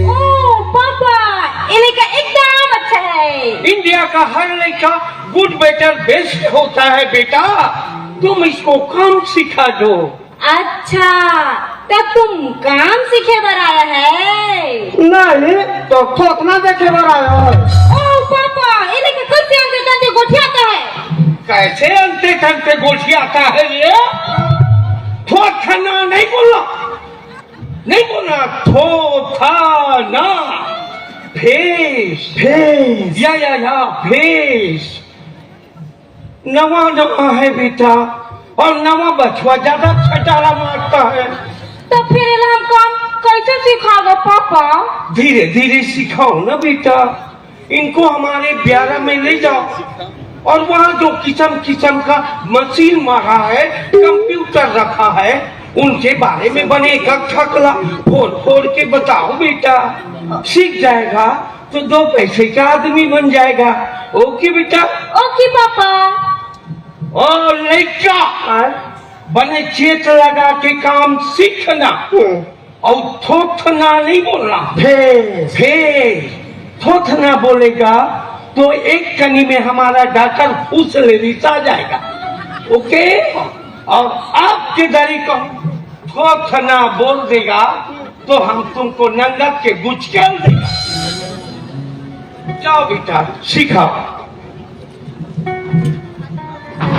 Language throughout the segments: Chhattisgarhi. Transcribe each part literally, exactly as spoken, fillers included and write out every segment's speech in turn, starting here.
ओ पापा, ये लड़का एकदम अच्छा है। इंडिया का हर लड़का गुड, बेटर, बेस्ट होता है बेटा, तुम इसको काम सिखा दो। अच्छा, तब तुम काम सीखे बर आया है? नहीं, तो थोथना देखे बर आया है। ओ पापा, ये लड़का कैसे अंते तंते गोठियाता है? कैसे अंते तंते गोठियाता है ये? थोथना नहीं बोलना, नहीं बोलना, थोथना। भेष। भेष। या, या, या, भेष। नवा नवा है बेटा, और नवा बचवा ज्यादा छटाला मारता है। तो फिर एला हम काम कैसे सिखाबो पापा? धीरे धीरे सिखाओ ना बेटा, इनको हमारे ब्यारा में ले जाओ और वहाँ जो किस्म किस्म का मशीन मारा है, कंप्यूटर रखा है, उनके बारे में बनेगा छकला। फोड़ फोड़ के बताओ बेटा, सीख जाएगा तो दो पैसे का आदमी बन जाएगा। ओके बेटा। ओके पापा। और लड़का, हाँ? बने चेत लगा के काम सीखना। हम्म। और थोथना नहीं बोलना। भेष। भेष। थोथना बोलेगा तो एक कनी में हमारा डॉक्टर फूस ले रिसा जाएगा। ओके? और आपके दरी को थोथना बोल देगा तो हम तुमको नंगत के गुचकेल देगा। जाओ बेटा, सिखाओ।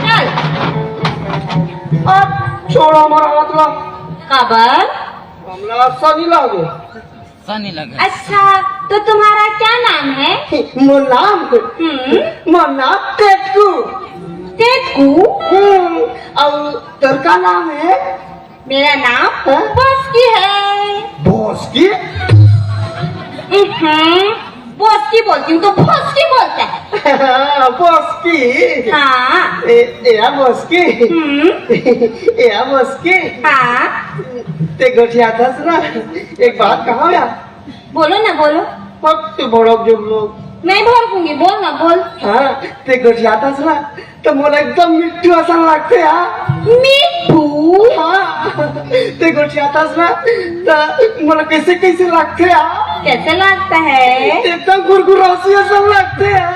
चल। अब छोड़ हमारा हाथ ला। काबर? हमला अच्छा नहीं लागे। अच्छा, तो तुम्हारा क्या नाम है? मोर नाम? हम्म। मोर नाम टेटकू। टेटकू? हम्म, और तोर का नाम है? मेरा नाम हाँ? बॉस्की है। बॉस्की? हम्म, बॉस्की बोलती हूँ तो बॉस्की बोलता है। बॉस्की? हाँ। ए, ए, आ बॉस्की? हम्म। ए, आ बॉस्की? हाँ। ते गोठियाथस ना, एक बात कहा यार। बोलो ना, बोलो। अब तो भड़क जो लोग। नहीं भड़कूंगी, बोल ना, बोल। हाँ, ते गोठियाथस ना, तो मोला एकदम मिट्ठू असन लगथे यार। मिट्ठू? हाँ, ते गोठियाथस ना, तो मोला कैसे कैसे लगथे यार। कैसे लगता है? एकदम घुरघुरासी असन लगथे यार।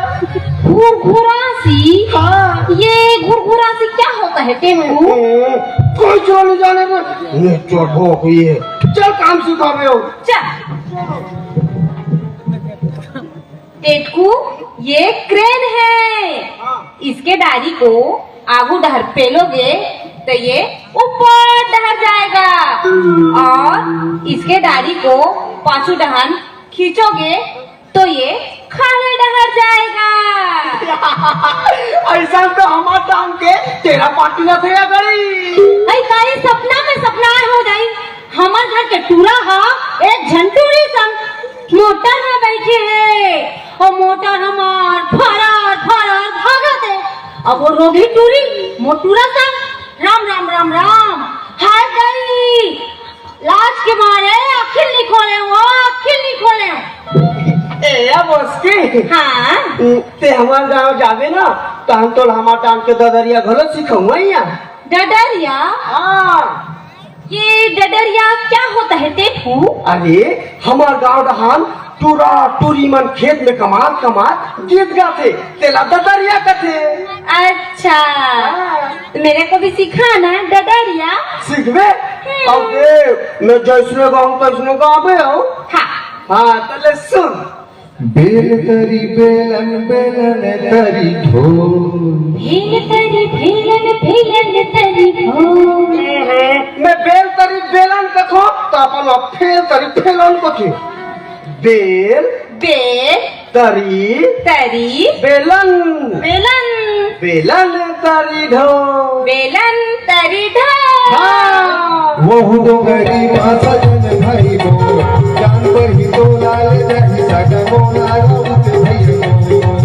घुरघुरासी? हाँ। ये घुरघुरासी क्या होता है, टेटकू? कोई चोर नहीं जाने को। ये चोर हो ये। चल काम सिखावे हो। चल। टेटकू, ये क्रेन है। इसके डारी को आगू डहर पेलोगे तो ये ऊपर डहर जाएगा, और इसके डारी को पाछू डहर खींचोगे तो ये खाले डहर जाएगा। ऐसा तो हमार टांग के तेरा पार्टी ना थे गई। भाई, काई सपना में सपना हो जाई। हमर घर के टूरा ह एक झन टूरी संग मोटर में बैठे हे, अउ मोटर हमार फरार फरार भागत हे। अब वो रोगी टूरी मोर टूरा संग राम राम राम राम। हाय दाई, लाज के मारे आँखी नी खोले हो, आँखी नी खोले हो। ए, या बॉस्की। हाँ। ते हमार गाँव जाबे ना, त हम तोला हमार टांग के ददरिया घलो सिखउँ इहाँ। डडरिया? हाँ। ये डडरिया क्या होता है टेटकू? अरे, हमार गांव डहान टूरा टूरी मन खेत में कमात कमात गीत गाथे, तेला डडरिया कथे। अच्छा, हाँ। मेरे को भी सिखाना डडरिया। सीखबे? हम्म। अब देख, मैं जैसने गाऊं तैसने गाबे हूँ। हाँ। हाँ, तले सुन। बेल तरी बेलन, बेलन तरी ढोल। भेल तरी भेलन, भेलन तरी ढोल। मैं बेल तरी बेलन कथों, त अपन फेल तरी फेलन कथे। बेल बेल तरी तरी बेलन। बेलन। बेलन तरी ढोल। बेलन तरी ढोल। हाँ। वहू डोंगरी मा सजन भई मोर, जान पड़ही तोला ले जाही सगा मोला राउत भई मोर।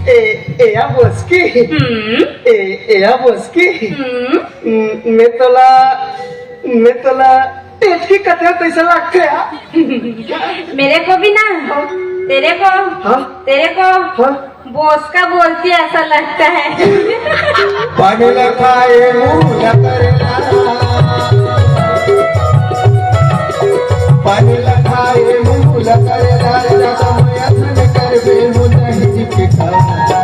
ए, ए, या बॉस्की। हम्म। ए, ए, या बॉस्की। हम्म। हम्म, मैं तोला, मैं तोला टेटकी कथे तइसे लगथे यार। मेरे को भी ना, तेरे को, हाँ? तेरे को हाँ? बोस का बोलती ऐसा लगता है। पानी लखाए मुंह लकड़ना, पानी लखाए मुंह लकड़ना, जब मैं असन करबे हो नहीं पिता,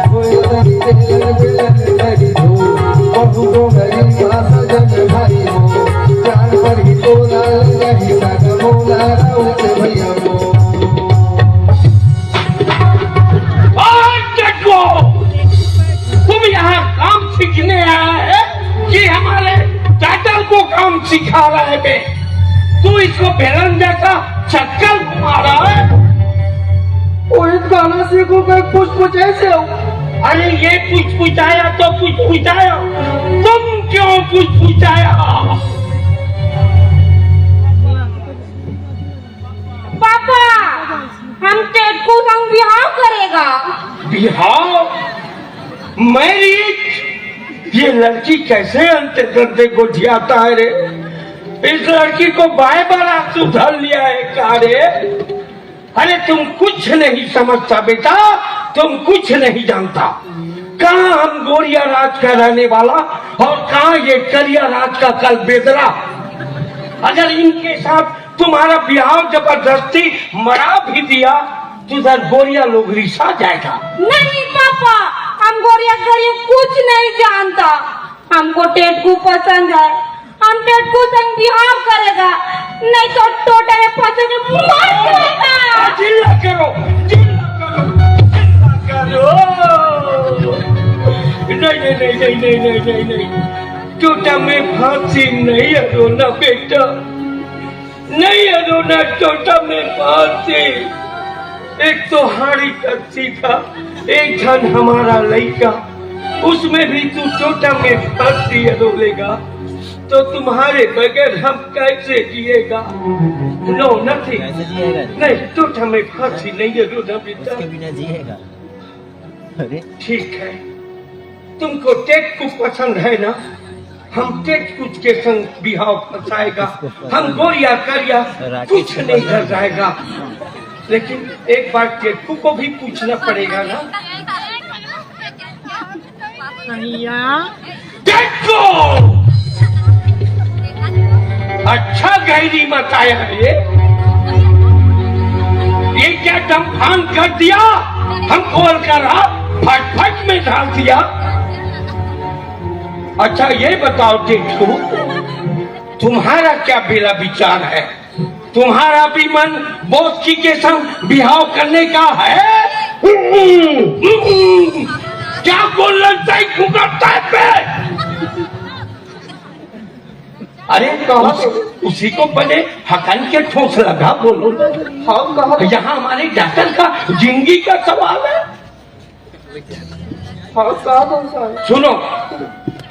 कोई नहीं तेलन बिलन नहीं हो, बहु डोंगरी माँ सजन भाई हो, जान पर ही तोला नहीं सक मोला राउत भैया हो। और देखो, तुम यहाँ काम सीखने आया है कि हमारे टाइटल को काम सिखा रहा है बे? तू इसको बेलन जैसा चक्कर घुमा रहा है। ओहित गाना सीखो के पुछ पुछ ऐसे हो। अरे ये पुछ पुछाया तो पुछ पुछाया, तुम क्यों पुछ पुछाया? पापा, हम टेटकू संग बिहाव करेगा। बिहाव? मेरी, ये लड़की कैसे अंते तंते गोठियाता है रे? इस लड़की को बाय बारात सुधर लिया है का रे? अरे तुम कुछ नहीं समझता बेटा, तुम कुछ नहीं जानता। कहाँ हम गोरिया राज का रहने वाला और कहाँ ये करिया राज का कल बेदरा। अगर इनके साथ तुम्हारा बिहाव जबरदस्ती मरा भी दिया तो उधर गोरिया लोग रिसा जाएगा। नहीं पापा, हम गोरिया गरीब कुछ नहीं जानता। हमको टेटकू पसंद है, हम टेटकू संग बिहाव करेगा, नहीं तो टोटा में फंस के मर जाएगा। चिल्ला करो, चिल्ला करो, चिल्ला करो। नहीं, नहीं, नहीं, नहीं। टोटा में फांसी नहीं है रोना बेटा, नहीं है रोना टोटा में फांसी। एक तो हाड़ी कच्ची था, एक झन हमारा लइका, उसमें भी तू टोटा में फांसी है रोलेगा, तो तुम्हारे बगैर हम कैसे जिएगा? No, nothing। कैसे जिएगा? नहीं, टोटा में फांसी नहीं है रोना बेटा। उसके बिना जिएगा? अरे ठीक है, तुमको टेटकू पसंद है ना? हम टेटकू के संग बिहाव फंसाएगा। हम गोरिया करिया कुछ नहीं कर जाएगा। लेकिन एक बार टेटकू को भी पूछना पड़ेगा ना। कहिया। टेटकू! अच्छा गैरी मत आया रे, ये क्या डम्फान कर दिया? हमको अलकरा फटफट में डाल दिया। अच्छा ये बताओ टेटकू, तुम्हारा क्या बेला विचार है? तुम्हारा भी मन बोसकी के संग बिहाव करने का है? क्या बोलना चाहिए पे? अरे कहा उस, उसी को बने हकन के ठोस लगा बोलो। हाँ कहा। यहाँ हमारे डॉक्टर का जिंदगी का सवाल है। हाँ कहा। सुनो,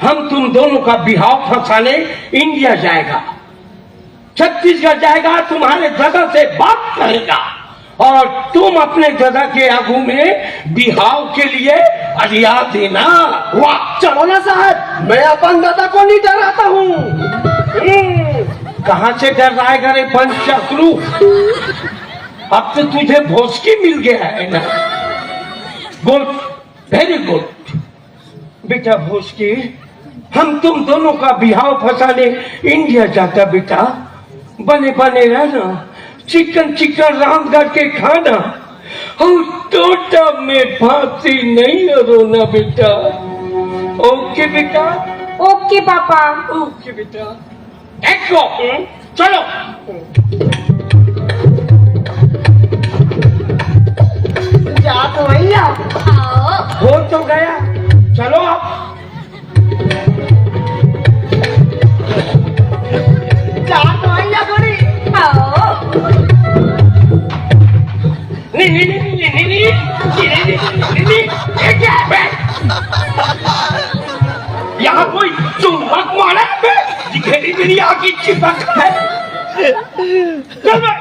हम तुम दोनों का बिहाव फंसाने इंडिया जाएगा, छत्तीसगढ़ जाएगा, तुम्हारे दादा से बात करेगा और तुम अपने दादा के आगू में बिहाव के लिए अरिया देना। वाह, चलो ना साहब, मैं अपन दादा को नहीं डराता हूँ। हम्म। कहाँ से डराएगा रे पंचचक्रू? अब तो तुझे भोसकी मिल गया है ना। गुड, वेरी गुड। बेटा भोसकी, हम तुम दोनों का बिहाव फंसाने इंडिया जाता बेटा। बने बने रहना, चिकन चिकन रांध करके खाना और टोटा में फांसी नहीं रोना बेटा। ओके बेटा। ओके पापा। ओके बेटा। देखो, चलो। जा तो भैया। हो तो गया, चलो आप। जा तो भैया थोड़ी। नहीं, नहीं, नहीं, ये क्या है बे? यहाँ कोई चुंबक मारा है बे? दिखेगी मेरी आँख की चिपक है। चल बे।